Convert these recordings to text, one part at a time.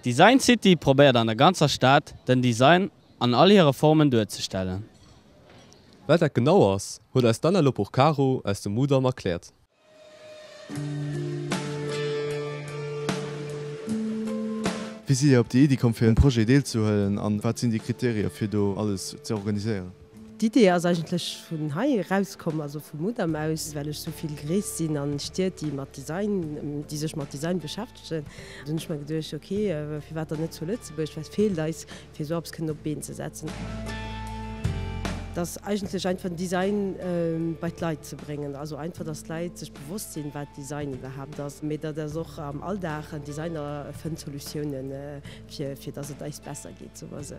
Design City probéiert an der ganzer Stad den Design an all hire Formen duerzestellen. Wat dat genau ass, huet eis d'Anna Loporcaro aus dem Mudam erkläert. Wéi sidd Dir op déi Iddi komm fir um Projet deelzehuelen an wat sinn déi Kriterien fir do alles ze organiséieren? D'Idee ass eigentlech vun hei erauskomm, also vum Mudam aus, well ech sou vill gereest sinn an Stied, déi mat Design, déi sech mat Design beschäftegen. Dunn hunn ech mer geduecht, ok, firwat dann net zu Lëtzebuerg, wat feelt eis, fir esou eppes kënnen op d'Been ze setzen? Et ass eigentlech einfach den Design bei d'Leit ze bréngen, also einfach, dass d'Leit sech bewosst sinn, wat Design iwwerhaapt ass, mee datt ass och am Alldag, en Designer fënnt Solutiounen, fir fir dass et eis besser geet, soe mer esou.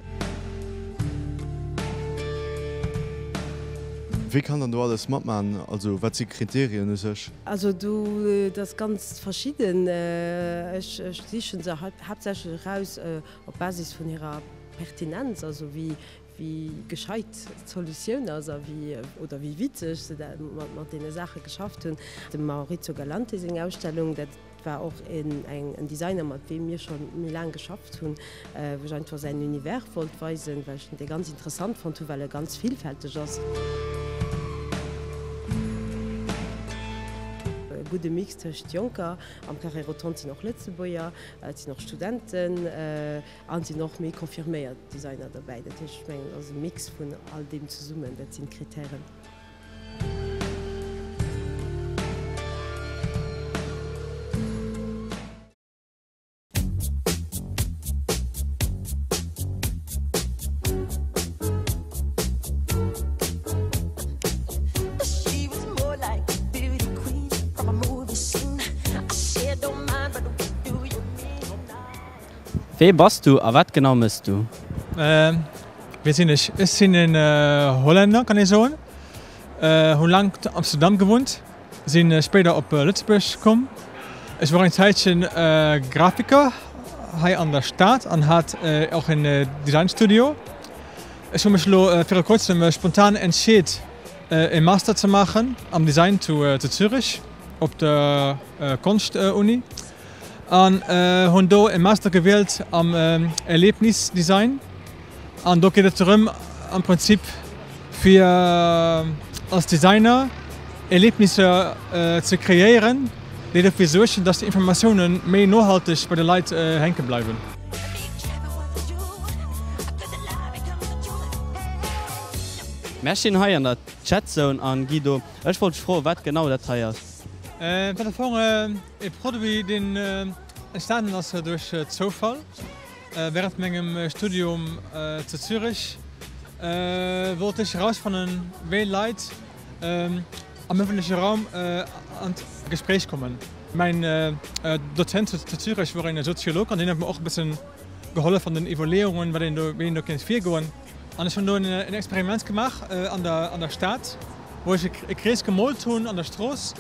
Wie kann dann do alles matman? Also wat si Kriterien u sech? Also do, dat ass ganz verschidden. Ech siche se haaptsächlech eraus op Basis vun hirer Pertinenz, also wéi wéi gescheit d'Solutioun ass a wéi, oder wéi witzeg se dat mat deene Saache geschafft hunn. Dem Maurizio Galante seng Ausstellung, dat war och een en Designer, mat weem mir scho méi laang geschafft hunn, wou ech einfach säin Univers wollt weisen, well ech dee ganz interessant fonnt hunn, well e ganz villfälteg ass. E gudde Mix tëscht Jonker, am Carré Rotonde sinn och Lëtzebuerger, et sinn och Studenten an et sinn och méi confirméiert Designer derbäi. Dat heescht, ech mengen, et ass e Mix vun all deem zesummen, dat sinn d'Kritären. Wee bass du a wat genau mëss du? Wie sinn ech? Ech sinn en Hollänner, kann ee soen. Hu laang zu Amsterdam gewunnt, si spéider op Lëtzebuerg komm. Ech wor eng Zäitchen Grafiker hei an der Stad an hat och en Designstudio. Ech hu mech elo viru kuerzem spontan entscheet e Master ze maachen am Design zu Zürich op der Konschtuni an hunn do e Master gewielt am Erlebnisdesign an do geet et drëm am Prinzip fir als Designer Erlebnisser ze kreéieren, déi dofir suergen, dass déi Informatioune méi nohalteg bei de Leit hänke bleiwen. Mär stinn hei an der Chatzone an Guido, ech wollt dech froen wat genau dat hei ass. Dat ass am Fong e Produit deen entstanen ass duerch Zoufall. Während mengem Studium zu Zürich wollt ech erausfannen wéi Leit am ëffentleche Raum an d'Gespréich kommen. Mäin Dozent zu Zürich wor en Soziolog an deen huet mer och e bëssen gehollef an den Iwwerleeungen, wat een do, wéi een do kéint virgoen. An ech hunn do en Experiment gemaach an der an der Stad, wou ech e Krees gemoolt hunn an der Strooss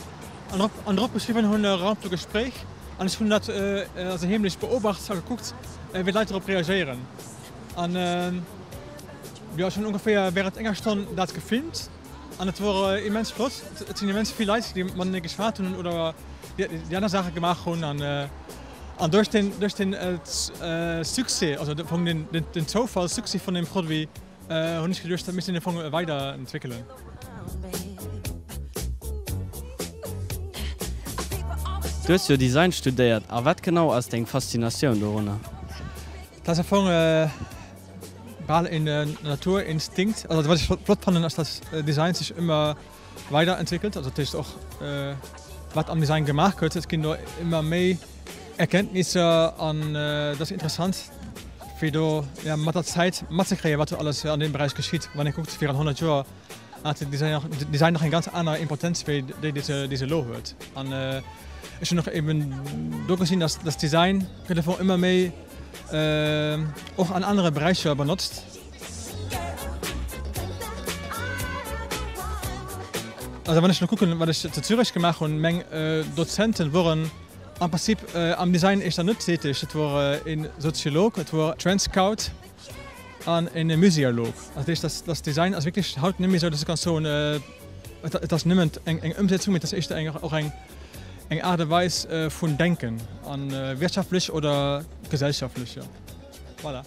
an drop an drop geschriwwen hunn Raum für Gespräch. An ech hunn dat also heemlech beobacht a gekuckt, wéi d'Leit dorop reagéieren. An jo, ech hunn ongeféier wärend enger Stonn dat gefilmt an et wor immens flott. Et sinn immens vill Leit, déi matenee geschwat hunn oder déi aner Saache gemaach hunn. An an duerch den duerch den Succès, also am Fong den den Zoufallssuccès vun deem Produit, hunn ech geduecht, dat misst een am Fong weiderentwéckelen. Du hues jo Design studéiert, a wat genau ass deng Faszinatioun dorunner? Dat ass am Fong bal en Naturinstinkt. Also wat ech flott fannen ass, dass Design sech ëmmer weiderentwéckelt. Also dat heescht och wat am Design gemaach gëtt, et ginn do ëmmer méi Erkenntnisser an et ass interessant fir do mat der Zäit matzekréien, wat do alles an deem Beräich geschitt. Wann ee kuckt virun 100 Joer hat den Design nach eng ganz aner Impotenz wéi déi, déi se elo huet. An ech hunn och eben do gesinn, datt dass Design gëtt am Fong ëmmer méi och an anere Beräicher benotzt. Also wann ech elo kucken, wat ech zu Zürech gemaach hunn, meng Dozenten woren am Prinzip am Design éischter net täteg. Et wor e Soziolog, et wor Trendscout an e Museolog. Also dat heescht, dass dass Design ass wierklech haut net méi esou, dass du kanns soen, et ass nëmmen eng eng Ëmsetzung, mee et ass éischter eng och eng. Eng Aart a Weis vun Denken, a wirtschaftlech oder gesellschaftlech, jo. Voilà.